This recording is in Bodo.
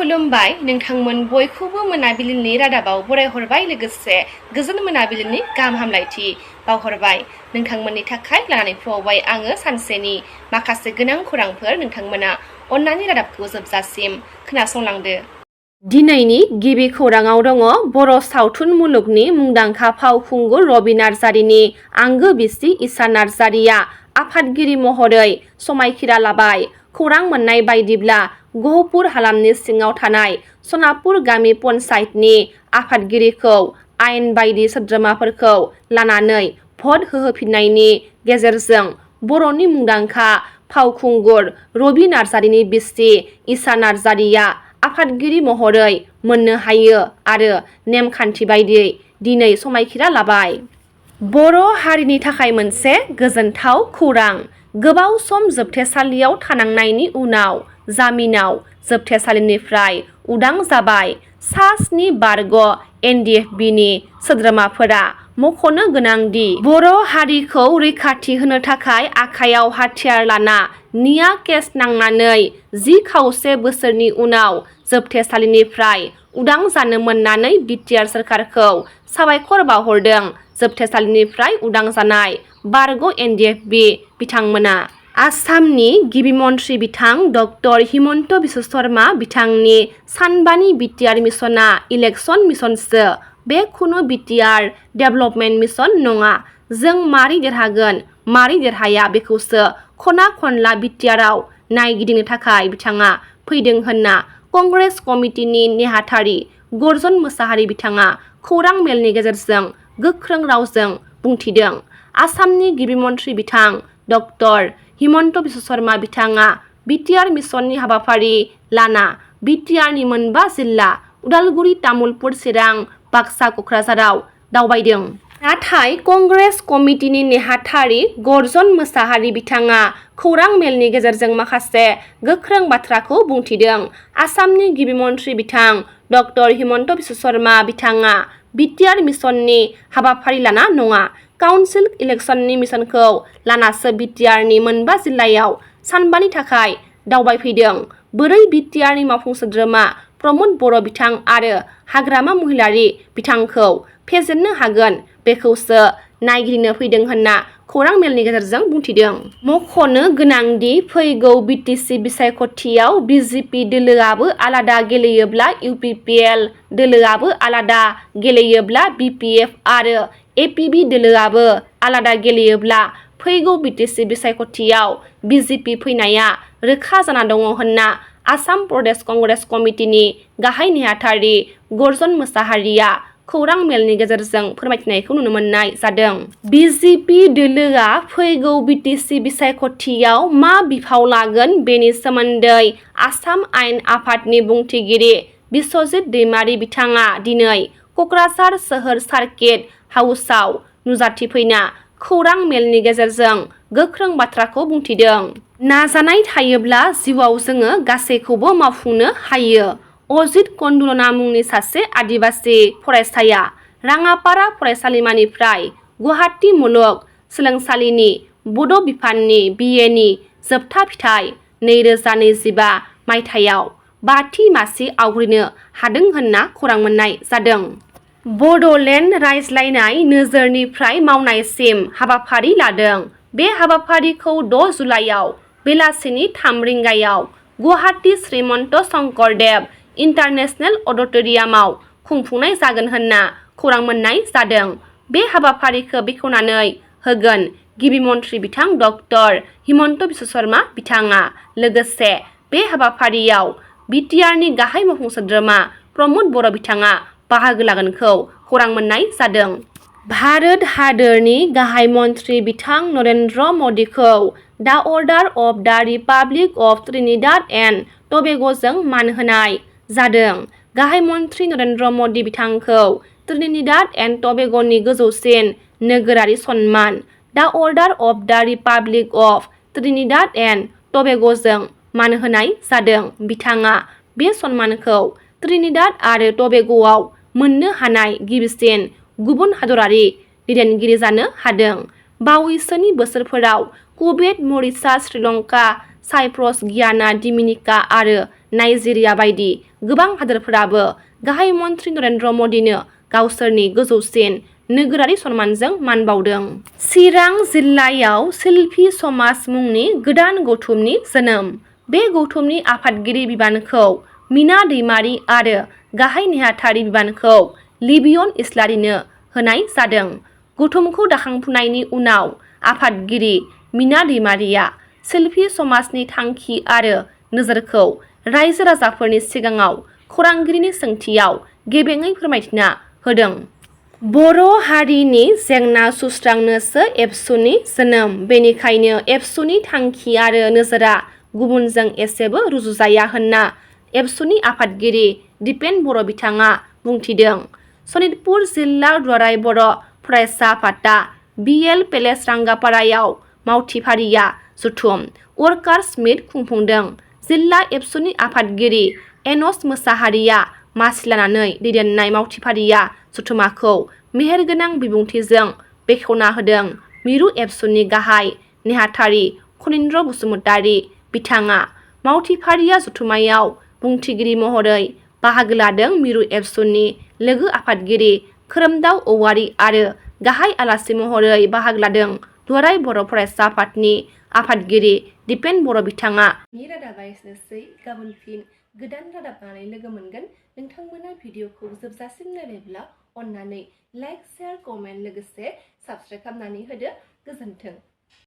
खुलुमबाय नोंथांमोन बयखौबो मोनाबिलिनि रादाबाव बरायहरबाय लोगोसे गोजोन मोनाबिलिनि गाहाम हामलायथि बावहरबाय नोंथांमोननि थाखाय लानानै फैबाय आङो सानसेनि माखासे गोनां खौरांफोर नोंथांमोना अन्नानै रादाबखौ जोबजासिम खोनासंलांदो। दिनैनि गिबि खौराङाव दङ बर' सावथुन मुलुगनि मुंदांखा फावखुंगुर रबि नार्जारिनि आंगो बिसि इसा नार्जारिया आफादगिरि महरै समायखिरा लाबाय। खौरां मोननाय बायदिब्ला गहपुर हालामनि सिङाव थानाय सनापुर गामि पन्चायतनि आफादगिरिखौ आयेन बायदि सोद्रोमाफोरखौ लानानै भट होहोफिननायनि गेजेरजों बर'नि मुंदांखा फावखुंगुर रबि नार्जारिनि बिसि इसा नार्जारिया आफादगिरि महरै मोननो हायो आरो नेमखान्थि बायदियै दिनै समायखिरा लाबाय। बर' हारिनि थाखाय मोनसे गोजोनथाव खौरां। गोबाव सम जोबथेसालियाव थानांनायनि उनाव जामिनाव जोबथेसालिनिफ्राय उदां जाबाय सा 7 बारग' NDFBनि सोद्रोमाफोरा। मख'नो गोनांदि बर' हारिखौ रैखाथि होनो थाखाय आखायाव हाथियार लाना निया केस नांनानै 10 खावसे बोसोरनि उनाव जोबथेसालिनिफ्राय उदां जानो मोननानै बिटिआर सोरखारखौ साबायखर बावहरदों जोबथेसालिनिफ्राय उदां जानाय बारग' NDFB बिथांमोना। आसामनि गिबि मन्थ्रि बिथां डक्टर हिमन्त बिश्व शर्मा बिथांनि सानबानि बिटिआर मिसना इलेक्सन मिसनसो। बे खुनु बिटिआर डेभेलपमेन्ट मिसन नङा। जों मारै देरहागोन मारै देरहाया बेखौसो खना खनला बिटिआरआव नायगिदिंनो थाखाय बिथाङा फैदों होनना कंग्रेस कमिटिनि नेहाथारि गर्जन मोसाहारि बिथाङा खौरां मेलनि गेजेरजों गोख्रों रावजों बुंथिदों। आसामनि गिबि मन्थ्रि बिथां डक्टर हिमन्त बिश्व शर्मा बिथाङा बिटिआर मिसननि हाबाफारि लाना बिटिआरनि मोनबा जिल्ला उदालगुरि तामुलपुर चिरां बाक्सा क'क्राझाराव दावबायदों। नाथाय कंग्रेस कमिटिनि नेहाथारि गर्जन मोसाहारि बिथाङा खौरां मेलनि गेजेरजों माखासे गोख्रों बाथ्राखौ बुंथिदों। आसामनि गिबि मन्थ्रि बिथां डक्टर हिमन्त बिश्व शर्मा बिथाङा बिटिआर मिसननि हाबाफारि लाना नङा काउन्सिल इलेक्सननि मिसनखौ लानासो बिटिआरनि मोनबा जिल्लायाव सानबानि थाखाय दावबायफैदों। बोरै बिटिआरनि मावफुं सोद्रोमा प्रमद बर' बिथां आरो हाग्रामा महिलारि बिथांखौ फेजेननो हागोन बेखौसो नायगिदिंनो फैदों होनना खौरां मेलनि गेजेरजों बुंथिदों। मख'नो गोनांदि फैगौ बिटिसि बिसायख'थियाव बिजेपि दोलोआबो आलादा गेलेयोब्ला इउपिपिएल दोलोआबो आलादा गेलेयोब्ला बिपिएफ आरो एपिबि दोलोआबो आलादा गेलेयोब्ला फैगौ बिटिसि बिसायख'थियाव बिजेपि फैनाया रोखा जाना दङ होनना आसाम प्रदेश कंग्रेस कमिटिनि गाहाय नेहाथारि गर्जन मोसाहारिया खौरां मेलनि गेजेरजों फोरमायथिनायखौ नुनो मोननाय जादों। बिजेपि दोलोआ फैगौ बिटिसि बिसायख'थियाव मा बिफाव लागोन बेनि सोमोन्दै आसाम आयेन आफादनि बुंथिगिरि बिश्वजित दैमारि बिथाङा दिनै क'क्राझार सोहोर सार्किट हाउसआव नुजाथिफैना खौरां मेलनि गेजेरजों गोख्रों बाथ्राखौ बुंथिदों। नाजानाय थायोब्ला जिउआव जोङो गासैखौबो मावफुंनो हायो। अजित कन्दुलना मुंनि सासे आदिबासि फरायसाया राङापारा फरायसालिमानिफ्राय गुवाहाटी मुलुग सोलोंसालिनि बड' बिफाननि BAनि जोबथा फिथाइ 2025 मायथाइयाव 5थि मासि आवग्रिनो हादों होनना खौरां मोननाय जादों। बड'लेण्ड रायज्लायनाय नोजोरनिफ्राय मावनायसिम हाबाफारि लादों। बे हाबाफारिखौ 6 जुलाइआव बेलासिनि 3 रिंगायाव गुवाहाटी श्रीमन्त शंकरदेव इन्टारनेशनेल अडिट'रियामाव खुंफुंनाय जागोन होनना खौरां मोननाय जादों। बे हाबाफारिखौ बेखेवनानै होगोन गिबि मन्थ्रि बिथां डक्टर हिमन्त बिश्व शर्मा बिथाङा। लोगोसे बे हाबाफारियाव बिटिआरनि गाहाय मावफुं सोद्रोमा प्रमद बर' बिथाङा बाहागो लागोनखौ खौरां मोननाय जादों। भारत हादोरनि गाहाय मन्थ्रि बिथां नरेन्द्र मदिखौ the order of the republic of Trinidad and टबेग'जों मान होनाय जादों। गाहाय मन्थ्रि नरेन्द्र मदि बिथांखौ ट्रिनिडाड एन्ड टबेग'नि गोजौसिन नोगोरारि सन्मान the order of the republic of Trinidad and टबेग'जों मान होनाय जादों। बिथाङा बे सन्मानखौ ट्रिनिडाड आरो टबेग'आव मोननो हानाय गिबिसिन गुबुन हादरारि दैदेनगिरि जानो हादों। बावैसोनि बोसोरफोराव कुवेत, मरिशास, श्रीलंका, साइप्रस, गियाना, डमिनिका आरो नाइजेरिया बायदि गोबां हादोरफोराबो गाहाय मन्त्रि नरेन्द्र मदिनो गावसोरनि गोजौसिन नोगोरारि सन्मानजों मान बावदों। चिरां जिल्लायाव शिल्पी समाज मुंनि गोदान गौथुमनि जोनोम। बे गौथुमनि आफादगिरि बिबानखौ मीना दैमारी आरो गाहाय नेहाथारि बिबानखौ लिबियन इस्लारिनो होनाय जादों। गौथुमखौ दाखांफुनायनि उनाव आफादगिरि मीना दैमारीया शिल्पी समाजनि थांखि आरो नोजोरखौ रायजो राजाफोरनि सिगाङाव खौरांगिरिनि सोंथियाव गेबेङै फोरमायथिना होदों। बर' हारिनि जेंना सुस्रांनोसो एबसुनि जोनोम। बेनिखायनो एबसुनि थांखि आरो नोजोरा गुबुनजों एसेबो रुजुजाया होनना एबसुनि आफादगिरि दिपेन बर' बिथाङा बुंथिदों। सनितपुर जिल्ला दुलाराय बर' फरायसा आफादा BL पेलेस रांगापारायाव मावथिफारिया जथुम वर्कार्स मिट खुंफुंदों। जिल्ला एबसुनि आफादगिरि एनस मोसाहारिया मासि लानानै दैदेननाय मावथिफारिया जथुमाखौ मेहेरगोनां बिबुंथिजों बेखेवना होदों। मिरु एबसुनि गाहाय नेहाथारि खनीन्द्र बसुमतारी बिथाङा मावथिफारिया जथुमायाव बुंथिगिरि महरै बाहागो लादों। मिरु एबसुनि लोगो आफादगिरि खोरोमदाव औवारी आरो गाहाय आलासि महरै बाहागो लादों दुलाराय बर' फरायसा आफादनि आफादगिरि दिपेन बर' बिथाङा। रादाबा एसेनोसै। गाबोन फिन गोदान रादाब लानानै लोगो मोनगोन। नोंथांमोना भिडिअखौ जोबजासिम नायबायब्ला अन्नानै लाइक, शेयार, कमेन्ट लोगोसे साबस्क्राइब खालामनानै होदो। गोजोन्थों।